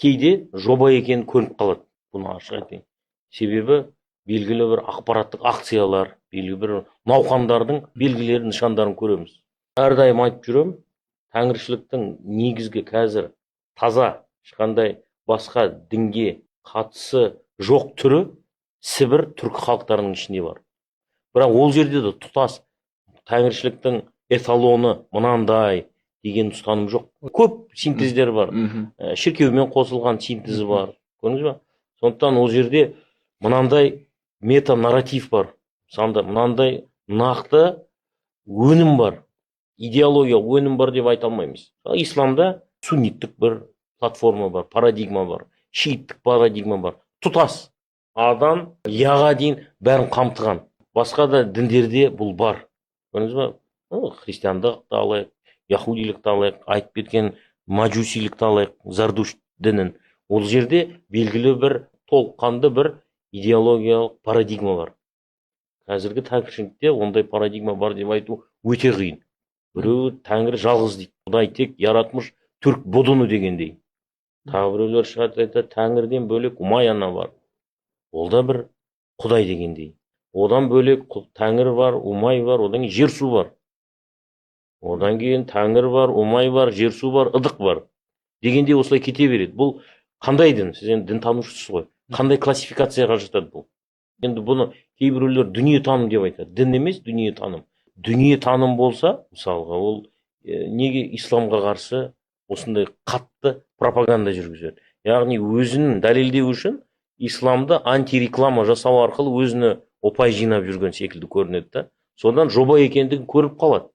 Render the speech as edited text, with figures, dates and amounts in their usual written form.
Кейде жоба екені көрініп қалады, бұны ашық айтайын. Себебі белгілі бір ақпараттық акциялар, белгілі бір науқандардың белгілерін, нышандарын көреміз. Әрдайым айтып жүремін, тәңіршіліктің негізгі қазір таза, ешқандай басқа дінге қатысы жоқ түрі Сібір түркі халықтарының ішінде бар. Бірақ ол жерде де тұтас тәңіршіліктің эталоны мынандай деген ұстаным жоқ. Көп синтездер бар. Шіркеумен қосылған синтезі бар, көрдіңіз ба? Сондықтан ол жерде мынандай мета нарратив бар, мысалы, мынандай нақты өнім бар, идеология өнім бар деп айта алмаймыз. Исламда сунниттік бір платформа бар, парадигма бар, шииттік парадигма бар, тұтас адан яға дейін бәрін қамтыған. Басқа да діндерде бұл бар, көрдіңіз ба? Ну, христиандықты алайық, яхудилікті алайық, айтып кеткен мажусилікті алайық, зардуш дінін. Ол жерде белгілі бір толыққанды бір идеологиялық парадигма бар. Қазіргі тәңіршілікте ондай парадигма бар деп айту өте қиын. Біреуі тәңір жалғыз дейді, құдай тек яратмыш түрк будуну дегендей. Тағы біреулер шығады, айтады, тәңірден бөлек Ұмай ана бар, ол да бір құдай дегендей. Одан бөлек тәңір бар, Ұмай бар, одан кейін жер су бар, одан кейін тәңір бар, Ұмай бар, жер су бар, ыдық бар дегендей, осылай кете береді. Бұл қандай дін? Сіз енді дінтанушысыз ғой, қандай классификацияға жатады бұл? Енді бұны кейбіреулер дүниетаным деп айтады. Дін емес, дүниетаным. Дүниетаным болса, мысалға, ол неге исламға қарсы осындай қатты пропаганда жүргізеді? Яғни өзін дәлелдеу үшін исламды антиреклама жасау арқылы өзіне ұпай жинап жүрген секілді көрінеді да, содан жоба екендігін көріп қалады.